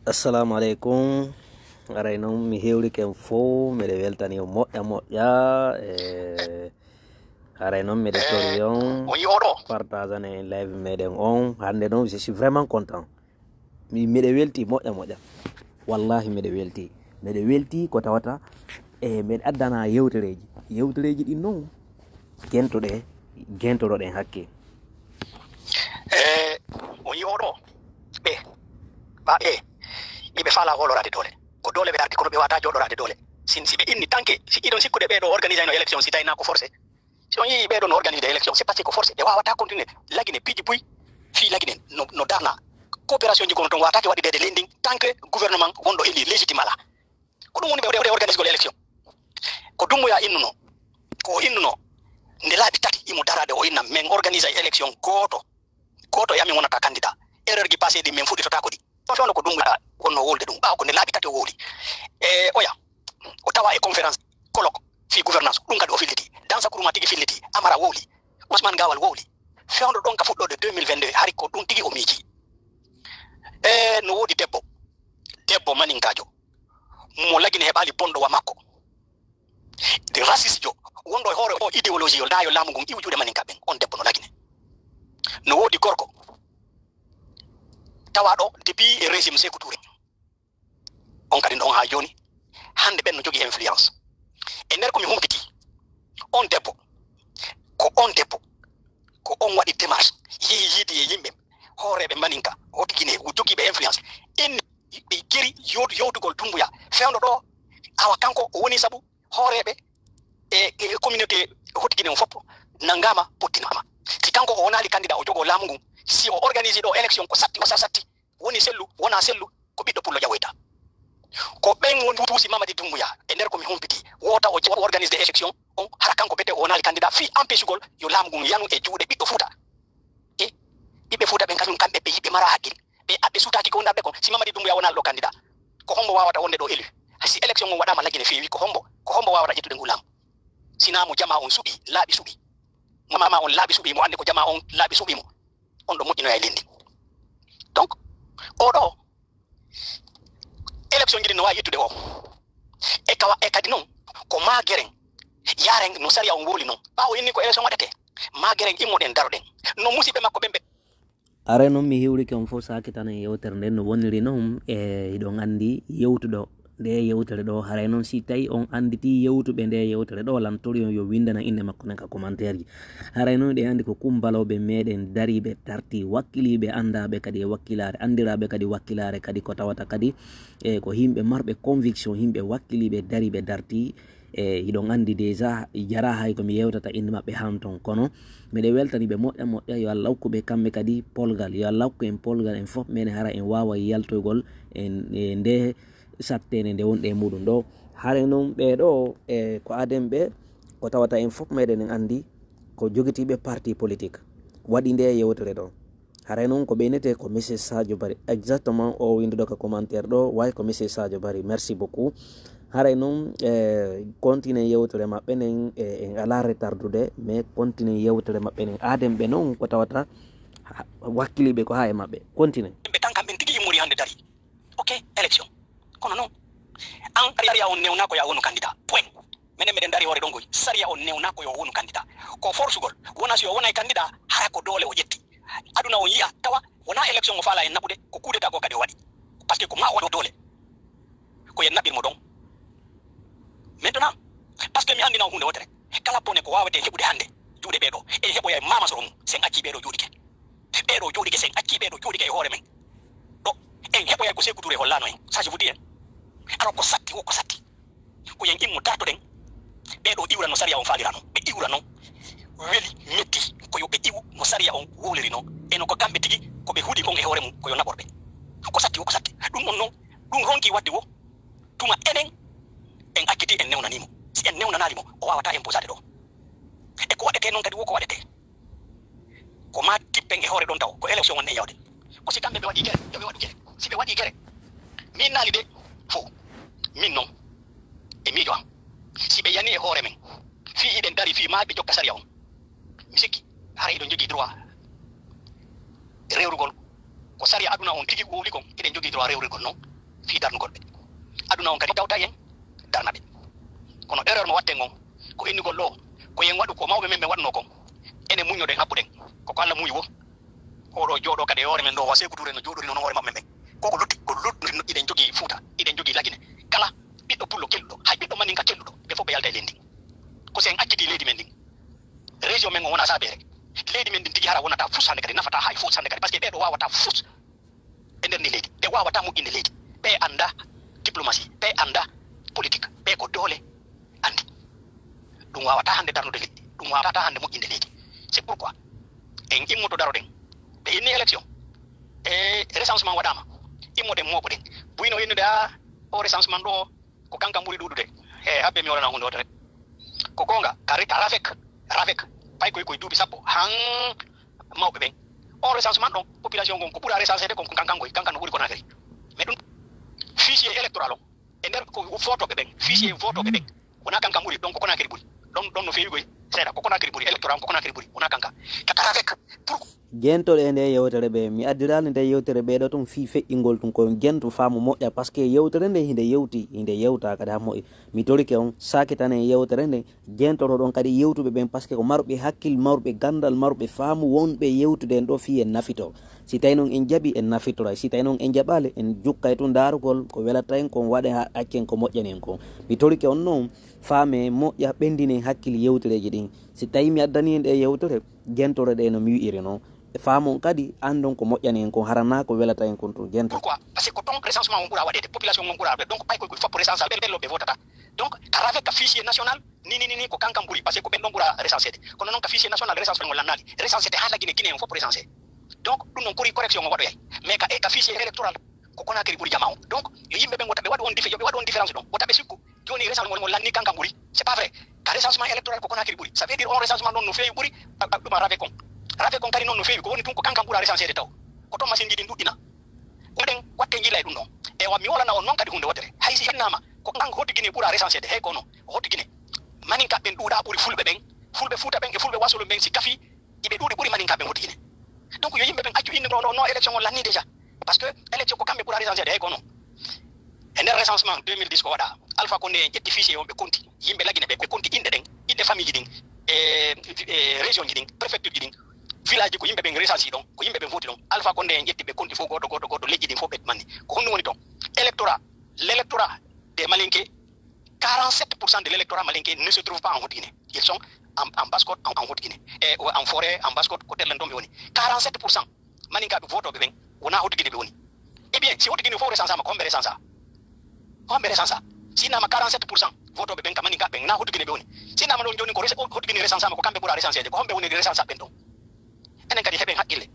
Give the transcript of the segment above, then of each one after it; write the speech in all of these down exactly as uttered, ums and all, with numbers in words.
Assalamu aleykum. Haray noon mi hewrike on fof, miɗo weltani on moƴƴa moƴƴa. E haray noon miɗo tori on. On yi oɗo? Partage en live meɗen on. Hannde noon, je suis vraiment content. Mi, miɗo welti moƴƴa moƴƴa. Wallahi miɗo welti. Miɗo welti ko tawata e miɗo addana yewtereeji. Yewtereeji ɗin noon, gentoɗe, gentoroɗen hakke. E on yi oɗo? Ɓe, ɓa ɓe, iɓe faala hooloraade doole. Ko doole ɓe ardi, kono ɓe waawata jooɗoraade doole. Sin, si ɓe inni tanke, si iɗon sikkude ɓee ɗo organisayno élection, si tawi na ko forcé. Si on yii ɓee ɗo no organisde élection, c'est parce que ko forcé. Ɓe waawata continuer. Lagine piiji buy, fii Lagine no, no darna. Coopération ji kono toon waawataake waɗideede leydi ndin, tant que gouvernement wonɗo élu légitime alaa. Ko ɗum woni ɓe, ɓe organisgol élection. Ko Dumbuya innuno, ko o innuno, nde laabi tati imo daraade, o inna, "Men organisa élection gooto, gooto e amin wonata candidat. Erreur ji passé ɗi min fuɗɗitotaako ɗi." Fewndo ko Dumbuya wonno wowlude ɗum, ɓaawo ko nde laabi tati o wowli. E oya, o tawa e conférence, colloque, fii gouvernance, ɗum kadi o filliti. Dansa Kuruma tigi filliti, Amara wowli, Ousmane Gawal wowli. Fewndo ɗon ka fuɗɗoode deux mille vingt-deux, hari ko ɗum tigi o miiji. E no woodi debbo, debbo maninkaajo, mo Lagine heɓaali bonɗo wa makko. De raciste jo, wonɗo e hoore o idéologie yo, da yo laamu ngun iwu juuɗe maninka ɓen, on debbo no Lagine. No woodi gorko, tawaɗo depuis e régime Sékou Touré. On kadi ɗon haa jooni, hannde ɓen no jogii influence. E nder ko mi humpiti, on debbo, ko on debbo, ko on waɗi démarche, yehi yiidi e yimɓe, hooreeɓe maninka, hoto Guinée, jogiiɓe influence. Inni ɓe jeri yewtu-, yewtugol Dumbuya. Fewndo ɗo, awa kanko o woni sabu hooreeɓe e, e communauté hoto Guinée on fof nanngama, pottinama. Si kanko o wonaali candidat, o jogoo laamu ngun, si o organisi ɗo élection, ko satti, o sa-, satti, woni sellu, wona sellu, ko ɓiɗɗo pullo ƴawoyta. Ko ɓen woni puusi Mamadi Dumbuya e nder ko mi humpiti. Wota o jaw-, organisde élection on, hara kanko bete o wonaali candidat, fii empêchugol yo laamu ngun yanu e juuɗe ɓiɗɗo Fuuta. E ɓiɓɓe Fuuta ɓen kañum kamɓe ɓe yiɓɓe mara hakkil. Ɓe aɓɓe suutaaki ko wondarde kon. Si Mamadi Dumbuya wonaali ɗo candidat, ko hombo wawata wonde ɗo élu? Si élection on waɗama Lagine feewi, ko hombo, ko hombo wawata ƴettude ngu laamu? Sina mo jama on suɓi, laaɓi suɓi. Mo mama on laaɓi suɓi, mo ande ko jama on laaɓi suɓi mo. On ɗo moƴƴinoya e lendi. Donc, oɗo élection jiɗi no wawi yettude o. E kawa, e kadi noon, ko ma geren, yaren no sariya on wowli noon. Ɓawo inni ko élection waɗete, ma geren immoɗen daroɗen. No musiɓɓe makko ɓen ɓe. Haray noon mi hiwrike on fof saakitana e yewtere nden no woniri noon. E hiɗon anndi yewtuɗo nde yewtere ɗo, haray noon si tawi on annditi yewtuɓe nde yewtere ɗo, lan tori on yo winndana innde makko nden ka commentaire ji. Haray noon ɗe anndi ko kumbalooɓe meɗen dariiɓe darti, wakkiliiɓe anndaaɓe kadi e wakkilaare, anndiraaɓe kadi wakkilaare kadi ko tawata kadi e ko yimɓe marɓe conviction, yimɓe wakkiliiɓe dariiɓe darti. E hiɗon anndi déjà jara hay ko mi yewtata innde maɓɓe han ton, kono miɗo weltani ɓe moƴƴa moƴƴa, yo Allah hokku ɓe kamɓe kadi polgal, yo Allah hokku en polgal en fof, mene hara en waawa yaltoygol e, e nde sattende nde wonɗe e muɗum ɗo. Haray noon ɓee ɗo e ko aden ɓe, ko tawata en fof meɗen en anndi ko jogitiiɓe parti politique waɗi nde yewtere ɗo. Haray noon ko ɓeynetee ko Monsieur Sadio Barry. Exactement, o winnduɗo ka commentaire ɗo, way ko Monsieur Sadio Barry. Merci beaucoup. Haray noon, e, continue yewtere maɓɓe nden, e, en alaa retardude, mais continue yewtere maɓɓe nden. Aden ɓe noon ko tawata ha-, wakkiliiɓe ko haa e maɓɓe. Continue. Ɓe tan kamɓe tigi immori hannde dari. Ok, élection. Kono noon, an sariya on newna ko ya wonu candidat. Point. Menen meɗen dari hoore ɗon koy. Sariya on newna ko yo wonu candidat. Ko forsugol. Wona si o wonay candidat, hara ko doole o ƴetti. Aduna on yiya, tawa wona élection o faala en naɓude, ko coup d'état goo kadi o waɗi. Parce que ko ma o waɗo doole. Ko yen naɓir mo ɗon. Maintenant, parce que mi anndina on huunde wootere. Kala bone ko waawete heɓude hannde, juuɗe ɓee ɗo. En heɓoya e mamasoro mum, sen accii ɓee ɗo jooɗike. Ɓee ɗo jooɗike, sen accii ɓee ɗo jooɗike e hoore men. Ɗo, en heɓoya ko Seeku Ture hollano en. Ça, je vous dis, hein. Alors ko satti, wo ko satti. Ko yen immo dartoɗen, ɓee ɗo iwra no sariya on faalirano. Ɓe iwra non, weli, metti, ko yo ɓe iwu no sariya on wowlirino. E no ko kamɓe tigi, ko ɓe huɗi kon e hoore mum, ko yo naɓor ɓe. Ko satti, wo ko satti. Ɗum on non, ɗum ronki waɗde wo, tuma enen, en acciti, en newnanimo. Si en newnanali mo, o wawata imposaade ɗo. E ko waɗete noon kadi, wo ko waɗete. Ko ma tippen e hoore ɗon taw, ko élection wonde e yawde. Ko si kamɓe ɓe waɗi gere, yo ɓe waɗu gere. Si ɓe waɗi gere, min naali de, fof. Min noon, e miijo am, si ɓe yani e hoore men, fii hiɗen dari, fii ma ɓe jokka sariya on, mi sikki, hara hiɗon jogii droit rewrugol. Ko sariya aduna on tigi wowli kon, hiɗen jogii droit rewrugol noon. fii darnugol ɓe. Aduna on kadi tawta yen darna ɓe. Kono erreur mo watten on, ko innugol ɗo, ko yen waɗu ko mawɓe men ɓe waɗno kon. Enen muññoɗen, haɓɓuɗen. Ko ko Alla muuyi wo. Oɗo jooɗo kadi e hoore men ɗo, wa Seeku Tuure no jooɗori noon hoore maɓɓe ɓen. Koko lutti, ko lutti, iɗen jogii Fuuta, iɗen jogii Lagine. Kala ɓiɗɗo pullo kelɗuɗo, hay ɓiɗɗo maninka kelɗuɗo, ɓe fof ɓe yalta e leydi. Ko si en acciti leydi men ndin. Région men on wona saabeere. Leydi men ndin tigi hara wonata fus hannde kadi, nafata hay fus hannde kadi, parce que ɓeeɗo wawata fus e nder ndi leydi. Ɓe wawata moƴƴinde leydi. Ɓe annda diplomatie, ɓe annda politique, ɓe ko doole anndi. Ɗum wawata hannde darnude leydi, ɗum wawata hannde moƴƴinde leydi. C'est pourquoi en immoto daroɗen. Ɓe inni élection, e recensement waɗama, immoɗen mooɓoɗen. Buyno innude a o recensement ɗo, ko kanka ɓuri ɗuuɗude. E habbe mi waɗana hunde wotere. Ko goonga, ka re-, ka RAVEC, RAVEC, pay koy koy duuɓi sappo, han mawɓe ɓen. On recensement ɗon, population ngon ko ɓura recensede kon, ko kankan koy, kankan no ɓuri Conakry. Mais ɗum, fichier électoral on, e nder ko votoɓe ɓen, fichier votoɓe ɓen, wona kankan ɓuri, donc ko Conakry ɓuri. Ɗon, ɗon no feewi koy, seeɗa, ko Conakry ɓuri, électoral on ko Conakry ɓuri, wona kanka. Ka, ka RAVEC, pour Jentoɗe e nde yewtere ɓe, mi addiraali nde yewtere ɓeeɗo tun fii feƴƴingol tun ko jento faamu moƴƴa, parce que yewtere nde hinde yewti, hinde yewta kadi ha moƴƴi. Mi torike on, sakitane yewtere nde, jentotoɗon kadi yewtuɓe ɓen, parce que ko marɓe hakkil, marɓe gandal, marɓe faamu wonɓe yewtude en ɗo fii en nafito. Si tawi non en jaɓi, en nafitoray. Si tawi non en jaɓaali, en jukkay tun daarugol ko welata en kon, waɗe ha accen ko moƴƴani en kon. Mi torike on non, faame moƴƴa, ɓendinen hakkil yewtereeji ɗin. Si tawi mi addani en ɗe yewtere, jentore ɗe no mi wi'iri non. E faamon kadi, andon ko moƴƴani en kon, harana ko welata en kon tun jento. Pourquoi? Parce que ko ton recensement on ɓura waɗede, population on ɓura waɗede. Donc, pay koy koy foppo recensable, ɓen, ɓen lobbe votata. Donc, ka RAVEC ka fichier national, ni, ni, ni, ni, ko kankan ɓuri, parce que ko ɓen ɗon ɓura recensede. Kono non ka fichier national, recensement on lannaali. Recensede haala Guinée, Guinée on foppo recensé. Donc, ɗum non kori correction on waɗoyay. Mais ka, e ka fichier électoral, ko Conakry ɓuri jama on. Donc, yo yimɓe ɓen wota ɓe waɗu on diffé-, yo ɓe waɗu on différence ɗon. Wota ɓe sikku, joni recensement mo, mo lanni kankan ɓuri. C'est pas vrai. Ka recensement électoral ko Conakry ɓuri. Ça veut dire on recensement non no feewi ɓuri, a, a, ɗum a RAVEC on. RAVEC on kadi non no feewi, ko woni tun ko kankan ɓura recensede taw. Ko ton machine ji ɗin ɗuɗɗina. Ɗum ɗen, watte njila e ɗum ɗon. Ewa, mi wolana on non kadi hunde wotere. Hay si innama, ko kan Hoto Guinée ɓura recensede, hey kono, Hoto Guinée. Maninka ɓen ɗuuɗa ɓuri Fulɓe ɓen. Fulɓe Fuuta ɓen e Fulɓe Wasolon ɓen si kafi, iɓe ɗuuɗi ɓuri Maninka ɓen Hoto Guinée. Donc yo yimɓe ɓen accu innugol ɗo, no élection on lanni déjà. Parce que élection ko kamɓe ɓura recensede, hey kono. E nder recensement deux mille dix ko waɗa, Alpha Condé en ƴetti fichier on, ɓe konti yimɓe Lagine ɓe, ɓe konti inɗe ɗen, inɗe famille ji ɗin, e, e région ji ɗin, préfecture ji ɗin, village ji, ko yimɓe ɓen recensi ɗon, ko yimɓe ɓen voti ɗon. Alpha Condé en ƴetti ɓe konti fof goto, goto, goto, leƴƴi ɗin fof ɓe manni. Ko honɗum woni ton? Électorat, l'électorat des Malinké, quarante-sept pour cent de l'électorat malinké ne se trouve pas en Haute-Guinée. Ils sont en, en Basse-Côte, en, en Haute-Guinée. Et, euh, en forêt, en Basse-Côte, ko tellen ɗon ɓe woni. Quarante-sept pour cent. Maninkaaɓe votooɓe ɓen wonaa Hoto Gine ɓe woni. Eh bien, si Hoto Gine fof recensaama, ko homɓe recensa? Ko homɓe recensa? Si innama quarante-sept pour cent votooɓe ɓen ka maninkaaɓe ɓen, naa Hoto Gine ɓe woni. Si innama ɗon jooni ko rece-, Hoto Gine recensaama, ko kamɓe ɓura recenseede, ko homɓe woni recensa ɓen ɗon? Enen kadi heɓen haqqille.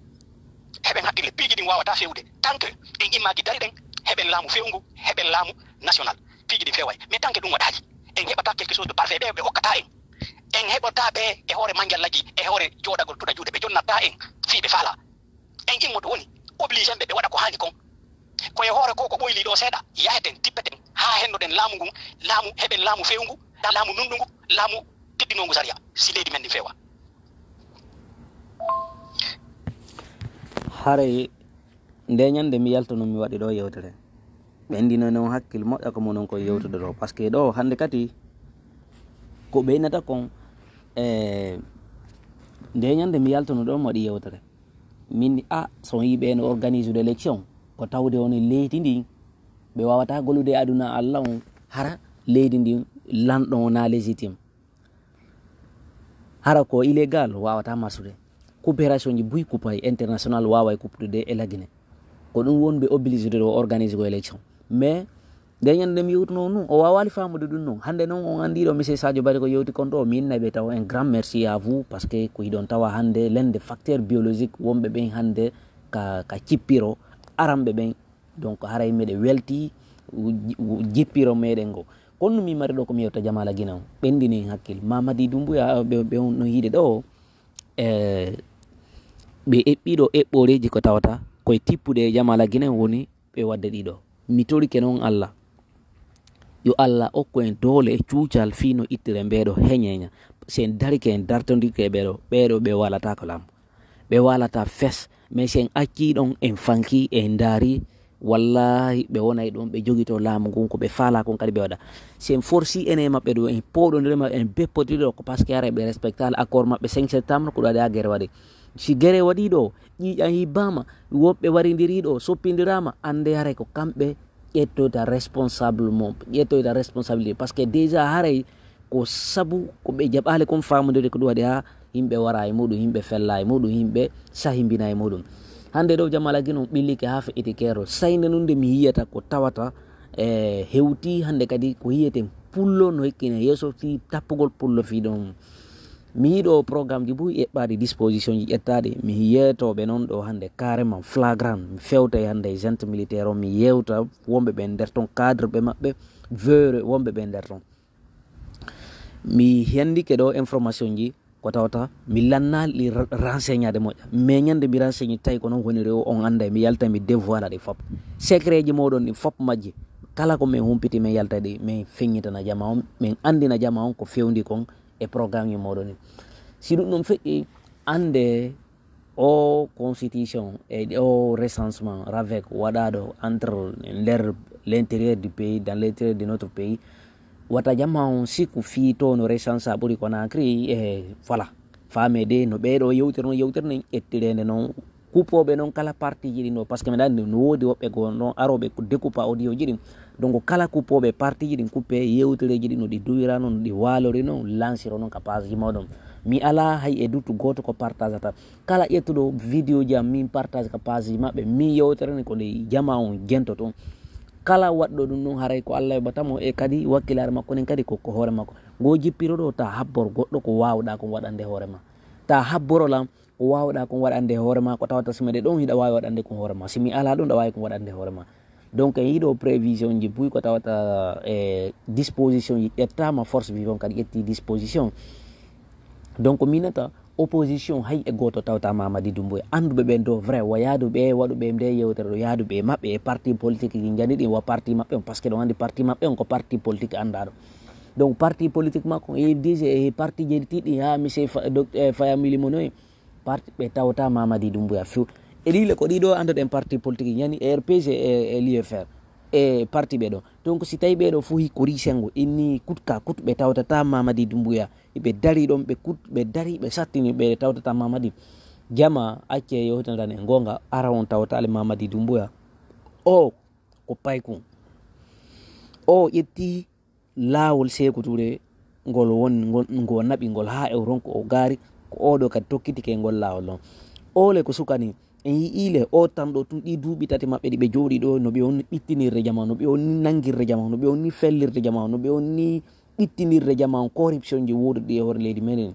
Heɓen haqqille. Piiji ɗin waawataa feewude. Tant que en immaaki dari ɗen, heɓen laamu feewngu, heɓen laamu national. Piiji ɗin feeway. Mais tant que ɗum waɗaali, en heɓataa quelque chose de parfait. Ɓe, ɓe okkataa en. En heɓataa ɓe e hoore manjallaji, e hoore jooɗagol tuɗa juuɗe. Ɓe jonnataa en fii ɓe faalaa. En immoto woni obligé ɓe, ɓe waɗa ko haani kon. Ko e hoore ko, ko ɓoyli ɗo seeɗa, yaheten, tippeten, haa hennoɗen laamu ngun, laamu, heɓen laamu feewngu, laamu nunɗungu, laamu teddinongu sariya, si leydi men ndin feewa. Haray nde ñande mi yaltono mi waɗi ɗo yewtere. Ɓe ndino non hakkil moƴƴa ko monon ko yewtude ɗo. Parce que ɗo hannde kadi ko ɓeynata kon, e nde ñande mi yaltono ɗo mi waɗi yewtere. Min, a, so on yii ɓe no organise de élection, ko tawde on e leydi ndin, ɓe wawata gollude e aduna Alla on, hara leydi ndin lanɗo on na légitime. Hara ko illégal wawata marsude. Coopération ji buy kupay international waway kuppude e La Guinée. Ko ɗum wonɓe obligé de o organise ko élection. Mais nde ñande mi yewtuno ɗum, o wawaali faamude ɗum non. Hannde non on anndi ɗo Monsieur Sadio Barry ko yewti kon ɗo, min naɓe taw un grand merci à vous, parce que ko hiɗon tawa hannde l'un des facteurs biologiques wonɓe ɓen hannde ka, ka cippiro aranɓe ɓen. Donc haray meɗe welti, u-, u-, jippiro meɗen ngo. Kono mi mari ɗo ko mi yewta Jamala Guinée on. Ɓendini hakkil. Mamadi Doumbouya, ɓe, ɓe on no yiide ɗo, e, ɓe eɓɓi ɗo eɓɓoreji ko tawata koye tippude e Jamala Guinée woni ɓe wadde ɗiɗo. Mi torike non Alla, yo Alla okku en doole e cuucal fii no ittire mbeɗo heñeña. Si en darike, en dartondirke e ɓeɗo, ɓeɗo ɓe walata ko laamu. Ɓe walata fes, mais si en acci ɗon, en fanki, en daari, Wallahi ɓe wonay ɗon, ɓe jogito laamu ngun, ko ɓe faalaa kon kadi ɓe waɗa. Si en forsi ene maɓɓe ɗo, en pooɗondire maɓɓe, en beppotiri ɗo, ko parce que haray ɓe respectaali accord maɓɓe cinq septembre, ko ɗo waɗi ha gere waɗi. Si gere waɗi ɗo, ƴiiƴan hibbaama, woɓɓe warindiri ɗo, soppindiraama, annde haray ko kamɓe ƴettoyta responsable mum, ƴettoyta responsabilité. Parce que déjà haray ko sabu ko ɓe jaɓaali kon faamude ko ɗum waɗi ha yimɓe wara e muɗum, yimɓe fella e muɗum, yimɓe sahimbina e muɗum. Hannde ɗo Jamal Agin on ɓillike ha feƴƴiti keerol. Saynde nun nde mi yiyata ko tawata e hewti hannde kadi ko yiyeten pullo no hekkine yeeso fii tappugol pullo fii ɗon. Mi yiɗo programme ji buy eɓɓaɗi disposition ji ƴettaɗi. Mi yeetoɓe noon ɗo hannde carrément flagrant. Mi fewtay hannde e junte militaire on, mi yewta wonɓe ɓen nder ton, cadre ɓe maɓɓe, veure wonɓe ɓen nder ton. Mi hendike ɗo information ji ko tawata mi lannaali ɗi ra-, renseignaade moƴƴa. Mais ñande mi renseigné tawi ko noon woni rewo on annday, mi yalta mi dévoila ɗi fop. Secret ji moɗon ɗi fop majji. Kala ko min humpiti min yalta ɗi, min feññitana jama on, min anndina jama on ko fewndi kon e programme ji moɗon ɗi. Si ɗum ɗum feƴƴi, annde o constitution e o recensement ravec waɗaɗo entre nder l'intérieur du pays, dans l'intérieur de notre pays, wata jama on siku fii to no recensa ɓuri Conakry e voilà. Faame de no ɓeɗo yewtere noon, yewtere nen ƴettirede noon, kuppooɓe noon kala partiji ɗin ɗo, parce que miɗa anndi no woodi woɓɓe goo noon arooɓe découpa audio ji ɗin. Donc kala kuppooɓe partiji ɗin kuppe yewtereji ɗin no ɗi duwira noon, no ɗi waalori noon, lansiro noon ka page ji mawɗon. Mi alaa hay e duttu gooto ko partagata. Kala ƴettuɗo vidéo ji am min partage ka page ji maɓɓe, min yewtere ni ko nde jama on jento toon. Kala waɗɗo ɗum noon haray ko Allah yoɓata mo e kadi wakkilaare makko nen kadi ko, ko hoore makko. Ngo jippiro ɗo ta habbor goɗɗo ko waawɗa kon waɗande hoore ma. Ta habboro lam ko waawɗa kon waɗande hoore ma, ko tawata si meɗe ɗon hiɗa waawi waɗande kon hoore ma. Si mi alaa ɗum, ɗa waawi kon waɗande hoore ma. Donc en yiɗo prévision ji buy ko tawata e disposition ji ƴettama, force vivant kadi ƴetti disposition. Donc minata opposition hay e gooto tawta Mamadi Doumbouya. Annduɓe ɓen ɗo vrai, wa yaaduɓe, waɗuɓe nde yewtere ɗo, yaaduɓe e maɓɓe e parti politique ji jani ɗin, wa parti maɓɓe on, parce que ɗon anndi parti maɓɓe on ko parti politique anndaɗo. Donc parti politique makko e dise e parti ji tiɗi ha monsieur Fa-, doc-, eh, Faya Milimono e parti ɓe tawta Mamadi Doumbouya few. E ɗi le ko ɗiɗo annduɗen parti politique ji jani, R P G e, e l'U F R e parti ɓe ɗo. Donc si tawi ɓe ɗo fof hikko risengo inni kut ka kut ɓe tawtata Mamadi Doumbouya. Ɓe dari ɗon, ɓe kut-, ɓe dari, ɓe sattini, ɓe tawtata Mamadi. Jama, acce yewtana tan e goonga, ara on tawtaali Mamadi Doumbouya. O ko paykun. O ƴetti laawol Seeku Ture ngol won, ngol, ngo naɓi ngol haa e ronko o gaari, ko oɗo kadi tokkitike ngol laawol ɗon. Ole ko sukani, en yi'ii le o tan ɗo tun ɗi duuɓi tati maɓɓe ɗi ɓe jooɗi ɗo, no ɓe wonni ɓittinirde jama, no ɓe wonni nangirde jama, no ɓe wonni fellirde jama, no ɓe wonni ɓittinirde jama on corruption ji woduɗi e hoore leydi meɗen.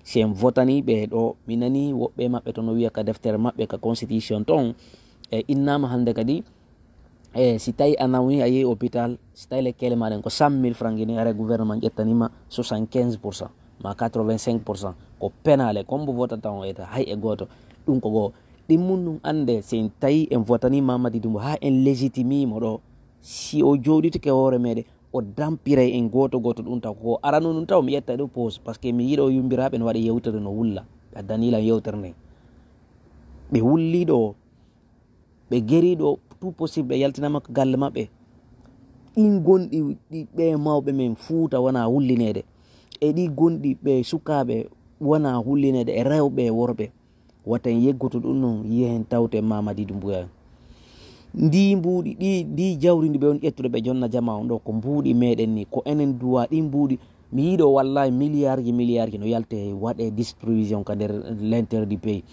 Si en votani ɓe ɗo, mi nani woɓɓe maɓɓe to no wiya ka deftere maɓɓe ka constitution ton, e innama hannde kadi, e si tawi a nawni a yehi hôpital, si tawi lekkele maɗen ko cent mille francs gini, are gouvernement ƴettanima soixante-quinze pour cent ma quatre-vingt-cinq pour cent, ko penale, kombo votata on eta hay e gooto. Ɗum ko goo. Ɗimmun ɗum annde, si en tawi en votani Mamadi Doumbouya, haa en légitimimo ɗo, si o jooɗitike hoore meɗen, o dampiray en gooto gooto ɗum taw. Ko arano ɗum taw, mi ƴetta ɗo pause, parce que mi yiɗo yumbiraɓe no waɗa yewtere no wulla. Ɓe addani lan yewtere nden. Ɓe wulli ɗo, ɓe geri ɗo, tout possible, ɓe yaltinama ko galle maɓɓe. Ɗin gonɗi ɗi ɓe mawɓe men Fuuta wona hullineede. E ɗi gonɗi ɓe sukaaɓe wona hullineede, e rewɓe e worɓe. Wata en yeggoto ɗum noon, yehen tawte Mamadi Doumbouya. Ndi mbuuɗi, ɗi, ndi jawdi ndi ɓe on ƴettude ɓe jonna jama on ɗo, ko mbuuɗi meɗen ni, ko enen duwa ɗi mbuuɗi. Mi yiɗo wallahi milliard ji, milliard ji no yalte waɗe distribution ka nder l'intérieur du pays.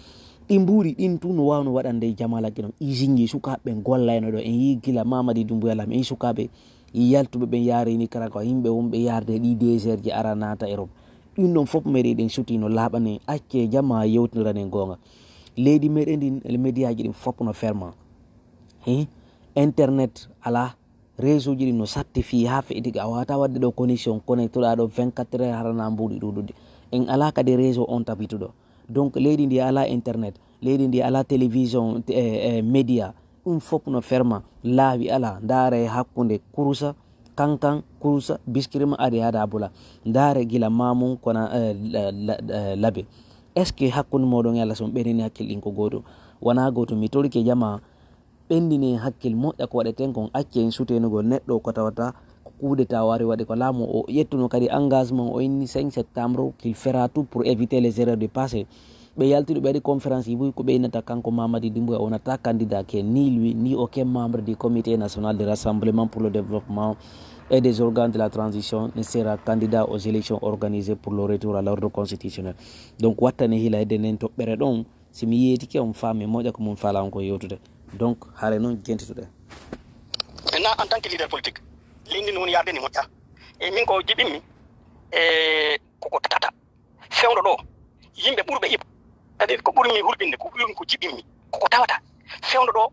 Ɗi mbuuɗi ɗin tun no wawno waɗande jama lagge noon. Usine ji sukaaɓe ɓen gollayno ɗo. En yii gila Mamadi Doumbouya lam, en yii sukaaɓe yaltuɓe ɓen yaari Nicaragua, yimɓe wonɓe yaarde ɗi désert ji ara naata Europe. Ɗum ɗon fof meɗen ɗen suti no laaɓani, acce jama yewtindiranen goonga. Leydi meɗen ndin, média ji ɗin fof no ferma. Hi? Internet alaa, réseau ji ɗin no satti fii haa feƴƴi tigi. A waawata waɗde ɗo connexion, connectoɗaa ɗo vingt-quatre heures harana mbuuɗi ɗuɗuɗi. En alaa kadi réseau on tabituɗo. Donc leydi ndi alaa internet, leydi ndi alaa télévision, e, e, média. Ɗum fof no ferma, laawi alaa. Ndaare hakkunde Kurusa, Kankan, Kurusa, Biskirima, Ade, Hada, Bula. Ndaare gila Mamum, Kona, eh, la, la, eh, Labe. Est-ce que hakkunde mooɗon e Allah, so on ɓeynani hakkille ɗin ko gooto? Wonaa gooto. Mi torike jama, Ɓenndine hakkil moƴƴa ko waɗeten kon, acce en sutenugol neɗɗo ko tawata ko coup d'état wari waɗi ko laamu. O ƴettuno kadi engagement, o inni cinq septembre qu'il fera tout pour éviter les erreurs du passé. Ɓe yalti ɗo ɓe waɗi conférence yi buy ko ɓe innata kanko Mamadi Doumbouya o wonata candidat ke ni lui ni aucun membre du comité national de rassemblement pour le développement et des organes de la transition ne sera candidat aux élections organisées pour le retour à l'ordre constitutionnel. Donc wattane hila hedde nden toɓɓere ɗon. Si mi yeetike on faami moƴƴa ko mun fala on ko yewtude. Donc hare noon jentituɗe. Maintenant en tant que leader politique, leydi ndi woni yarde ni moƴƴa. E min ko jiɓinmi e koko tatata fewndo ɗo, yimɓe ɓurɓe iɓ, c'est-à-dire ko ɓurmi hulɓinde ko ɗum ko jiɓinmi koko tawata fewndo ɗo,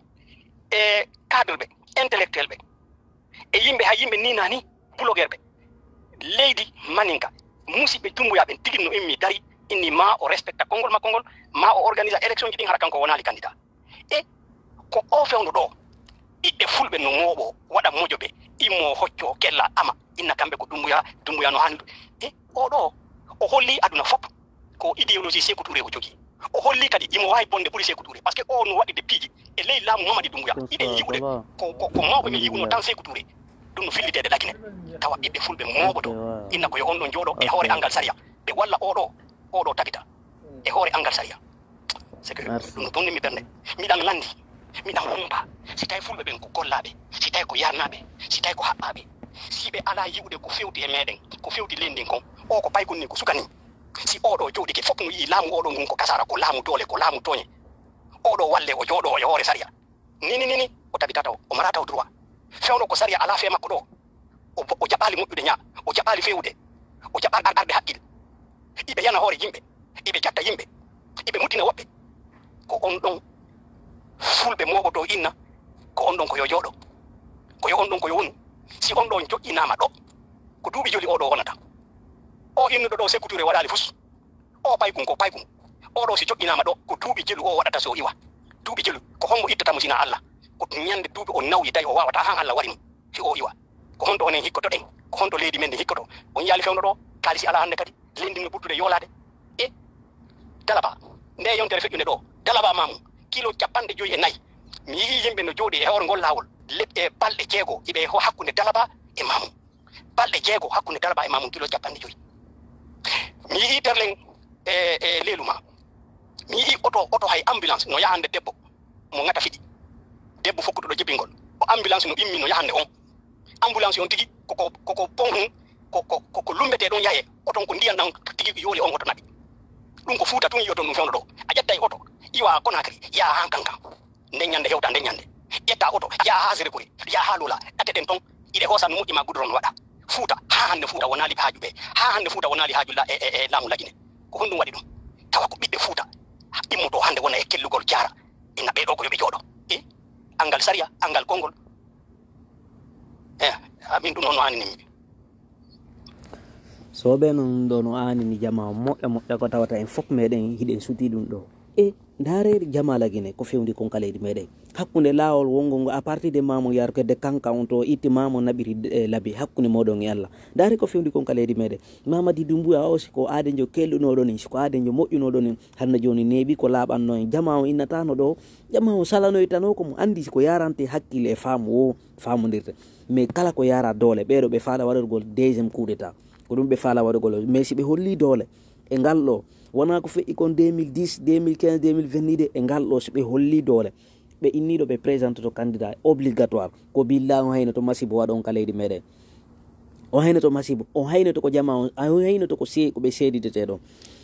e cadre ɓe, intellectuel ɓe, e yimɓe, hay yimɓe ni nani blogueur ɓe. Leydi maninka, musiɓɓe Dumbuya ɓen tigi no immi dari, inni ma o respecta konngol makko ngol, ma o organisa élection ji ɗin hara kanko wonaali candidat. E ko o fewndo ɗo, ɓiɓɓe fulɓe no mooɓo waɗa mojoɓe, immo hocco kella ama inna kamɓe ko Dumbuya, Dumbuya no handu. E o ɗo o holli aduna fop ko idéologie Sekou Touré o jogi. O holli kadi imo wawi bonde ɓuri Sekou Touré, parce que o no waɗi de piiji e ley laamu Mamadi Dumbuya. Iɗen yi'ude ko, ko, ko mawɓe men yi'uno tan Sekou Touré. Ɗum no filliteede lagine, tawa ɓiɓɓe fulɓe mooɓoto inna ko yo on ɗon jooɗo e hoore angal sariya ɓe walla oɗo, oɗo tabita e hoore angal sariya. C'est que ɗum no tonni mi ɓernde. Miɗan lanndi, miɗan humpa. Si tawi fulɓe ɓen ko gollaaɓe, si tawi ko yarnaaɓe, si tawi ko haɓɓaaɓe, si ɓe alaa yi'ude ko fewti e meɗen, ko fewti leydi ndin kon, o ko paykun ni ko suka ni. Si oɗo jooɗike fof no yi'i laamu oɗo ngun ko kasara, ko laamu doole, ko laamu tooñe, oɗo walle o jooɗo e hoore sariya. Nini nini o tabitata o, o marata o droit. Fewndo ko sariya alaa fee makko ɗo. O, o jaɓaali moƴƴude ñaa, o jaɓaali fewude, o jaɓaali ar-, arde haqqil. Iɓe yana hoore yimɓe, iɓe jatta yimɓe, iɓe muddina woɓɓe. Ko on ɗon fulɓe mooɓoto inna, ko on ɗon ko yo jooɗo, ko yo on ɗon ko yo wonu. Si on ɗon joƴƴinaama ɗo, ko duuɓi joli oɗo wonata. O innuɗo ɗo Sekou Touré waɗaali fus. O paykun ko paykun. Oɗo si joƴƴinaama ɗo, ko duuɓi jelu o waɗata si o iwa. Duuɓi jelu, ko hombo ittata mo sina Allah? Ko ñande duuɓi o nawyi tawi o waawata haa Allah wari mo. Si o iwa. Ko honto onen hikkotoɗen? Ko honto leydi men ndi hikkoto? On yaali fewndo ɗo, kaalisi alaa hannde kadi. Leydi no ɓurtude yoolaade. E Dalaba, nde yewtere feƴƴunde ɗo, Dalaba Mamu, kilo capanɗe joyi e nayi. Mi yii yimɓe no jooɗi e hoore ngol laawol, le-, e balɗe jeego, iɓe e ho-, hakkunde Dalaba e Mamu. Balɗe jeego hakkunde Dalaba e Mamu, kilo capanɗe joyi. Mi yii Terlen e, e Leluma. Mi yii oto, oto hay ambulance no yahande debbo mo ngata fiɗi. Debbo fokkuɗo ɗo jibingol. O ambulance no immi no yahande on. Ambulance on tigi koko, koko pon hun, ko, ko, ko, ko lumbete ɗon yahe. Oton ko ndiyan ɗan tigi yooli on oto naɓi. Ɗum ko Fuuta tun yiyoton ɗum fewndo ɗo. A ƴettay oto, iwa Konakri, yaha han Kankan. Nden ñande hewta nden ñande. Ƴetta oto, yaha ha Serekure, yaha ha Lola, ɗate ɗen ton, iɗe hoosa no moƴƴi ma gudron waɗa. Fuuta, ha hande Fuuta wonaali haaju ɓe. Ha hande Fuuta wonaali haaju la, e, e, e laamu Lagine. Ko honɗum waɗi ɗum? Tawa ko ɓiɓɓe Fuuta. Immoto hande wona e kellugol jaara. Ina ɓee ɗo ko yo ɓe jooɗo. E angal sariya, angal konngol. E, amin ɗum noon no anini mi. Soɓe noon ɗo no anini jama moƴƴa moƴƴa ko tawata en fof meɗen hiɗen suti ɗum ɗo. E ndaare jama Lagine ko fewndi kon ka leydi meɗen. Hakkunde laawol wonngol ngo à partir de Mamu yarkede Kanka on to itti Mamu naɓiri, e, labi hakkunde moɗon e Allah. Ndaare ko fewndi kon ka leydi meɗen. Mamadi Dumbuya o siko aadenjo kelɗunoɗo ni, siko aadenjo moƴƴunoɗo ni, hannde jooni neeɓi ko laaɓanno en. Jama o innatano ɗo, jama o salanoytano ko mo anndi siko yarante hakkille e faamu o faamondirta. Mais kala ko yara doole, ɓeeɗo ɓe faala waɗorgol deuxième coup d'état. Ko ɗum ɓe faala waɗugol. Mais si ɓe holli doole e ngal ɗo, wona ko feƴƴi kon deux mille dix, deux mille quinze, deux mille vingt ni de, e ngal ɗo si ɓe holli doole, ɓe inniɗo ɓe présentoto candidat obligatoire. Ko billa on haynoto masibo waɗon ka leydi meɗen. On haynoto masibo, on haynoto ko jama on, on haynoto ko se-, ko ɓe seedidete ɗon.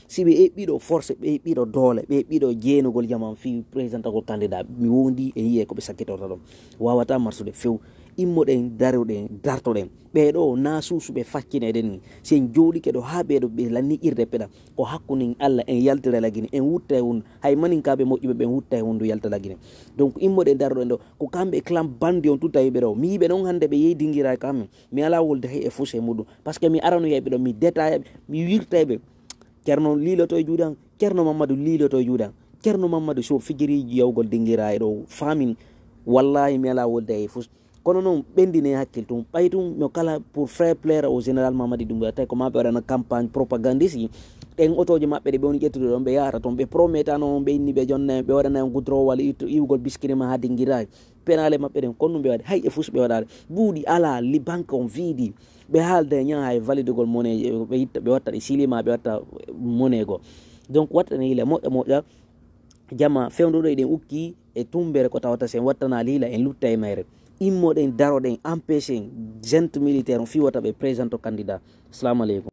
Si ɓe eɓɓiɗo force, ɓe eɓɓiɗo doole, ɓe eɓɓiɗo jeenugol jama on fii présentagol candidat, mi wondi e yiye ko ɓe sakkitorta ɗon. Wawata marsude few. Immoɗen, daroɗen, dartoɗen. Ɓee ɗo na suusuɓe faccineɗen ni. Si en jooɗike ɗo haa ɓee ɗo ɓe lanni ƴirde peɗa. Ko hakkunde Allah en yaltira Lagine, en wutta e wondu. Hay maninkaaɓe moƴƴuɓe ɓen wutta e wondu yalta Lagine. Donc immoɗen daroɗen ɗo. Ko kamɓe clan bandi on tutta yiɓe ɗo. Mi yiɓe ɗon hannde ɓe yehi dingira e kamɓe. Mi alaa wolde hay e fus e muɗum. Parce que mi aranoyay ɓe ɗo, mi détaillay ɓe, mi wirtay ɓe. Ceerno liiloto e juuɗe an, Ceerno Mamadou liiloto e juuɗe an. Ceerno Mamadou so fijiriiji yawgol dingira e ɗo faamin. Wallahi mi alaa wolde e fus. Kono noon, ɓenndinee hakkil tun. Ɓay tun no kala pour faire plaire au général Mamadi Doumbouya, tawi ko maa ɓe waɗana campagne propagandiste, En otooji maɓɓe ɗe ɓe woni ƴettude ɗon, ɓe yahata toon, ɓe prometano on, ɓe inni ɓe jonna en, ɓe waɗana en goudron walla iwto- iwgol biskiri ma haa dingiraa. Penaale maɓɓe ɗen, kon ɗum ɓe waɗi, hay e fus ɓe waɗaade. Buuɗi alaa, li banque on viidi. Ɓe haalda e ñaa hay validegol monnaie, ɓe itta, ɓe watta ɗe silima, ɓe watta monnaie goo. Donc watta ɗen yila moƴƴa moƴƴa, jama fewndo ɗo eɗen ukki e tumbere ko tawata sen wattana liila en lutta e mayre. Immoɗen, daroɗen, empêche en, junte militaire on fii wota ɓe présente candidat. Assalamu aleykum.